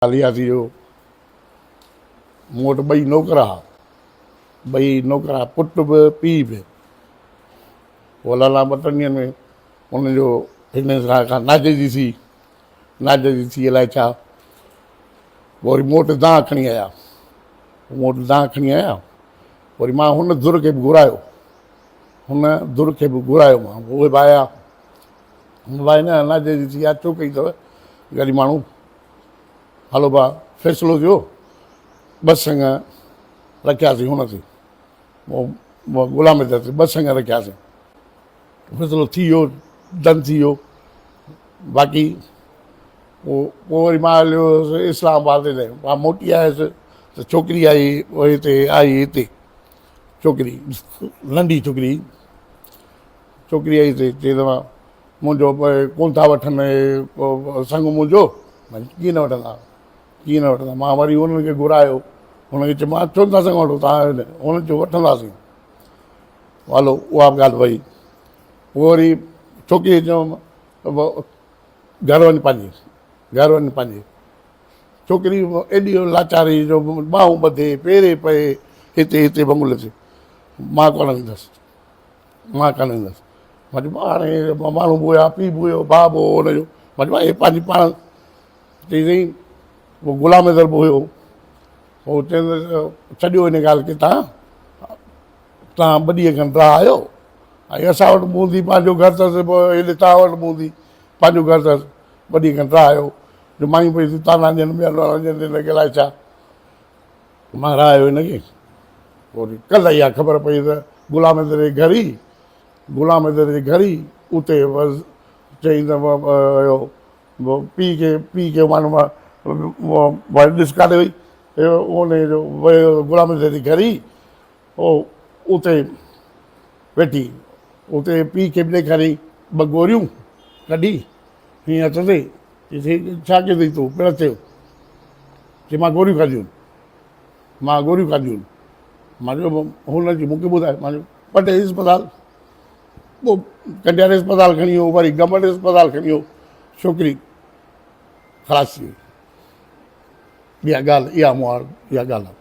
ڳالهه اها ٿي جو مون وٽ ٻئي نوڪر ها، ٻئي نوڪر ها، پٽ به پيء به. پوء لالا ٻه ٽن ڏينهن ۾ هن جو هن سان ناجائزي ٿي، ناجائزي ٿي الائي ڇا. پوء وري مون وٽ دانهن کڻي آيا، مون وٽ دانهن کڻي آيا. وري مان هن ڌر کي به گهرايو، هن ڌر کي به گهرايو مان، اهي به آيا. ڀائي نه ناجائزي ٿي آ، ڇو ڪئي اٿو غريب ماڻهو. هلو ڀاء فيصلو ٿيو ٻه سڱ رکياسين هن تي غلام حيدر تي ٻه سڱ رکياسين فيصلو ٿي ويو ڊن ٿي ويو باقي پوء پوء وري مان هليو ويس اسلام آباد تي مان موٽي آيس ته ڇوڪري آئي هتي آئي هتي ڇوڪري ننڍي ڇوڪري ڇوڪري آئي هتي چئي ته مان منهنجو ڪونه ٿا وٺن سڱ منهنجو ڪيئن نه وٺندا ڪيئن نه وٺندا مان وري انهن کي گهرايو هن کي چيو مان ڇو نٿا سڱ وٺو تان هن چيو وٺنداسين هلو اها به ڳالهه وئي پوء وري ڇوڪري چيو گهر وڃ پنهنجي گهر وڃ پنهنجي ڇوڪري ايڏي لاچار هئي جو ٻانهون ٻڌي پيري پئي هتي هتي بنگلي تي مان ڪونه ويندس مان ڪانه ويندس. مان چيو هاڻي ماڻهو به هيا، پيء به هيو، ڀاء به هو هن جو. مان چيو هي پنهنجي پاڻ چئي سائين پوء غلام حيدر به هيو. پوء چيس ڇڏيو ان ڳالهه کي تان تان ٻه ڏينهن کن رها آيو ۽ اسان وٽ به هوندي پنهنجو گهر اٿس هيڏي تان وٽ به هوندي پنهنجو گهر اٿس ٻه ڏينهن کن رها آيو جو مايون پئي طعنا ڏين ٻين وارن ڏين هن کي الائي ڇا. مان راهيو هن کي پوء وري ڪلهه اها خبر پئي ته غلام حيدر جي گهر ئي غلام حيدر جي گهر ئي اتي بس چئي ته اهو پيء کي پيء کي مان ڏس ڪاڏي وئي ان جو ويو غلام حيدر جي گهر ئي اتي ويٺي اتي پيء کي به ڏيکاريائين ٻه گوريون ڪڍي هيئن هٿ تي چيس ڇا ڪيو اٿئي تو پڻس چيو چي مان گوريون کاڌيون آهن مان گوريون کاڌيون آهن مان چيو هن اچي مون کي ٻڌايو مان چيو پٽي اسپتال پوء ڪنڊياري اسپتال کڻي ويو وري گمبٽ اسپتال کڻي ويو ڇوڪري خلاص ٿي وئي اها ڳالهه اها مون اها ڳالهه آهي.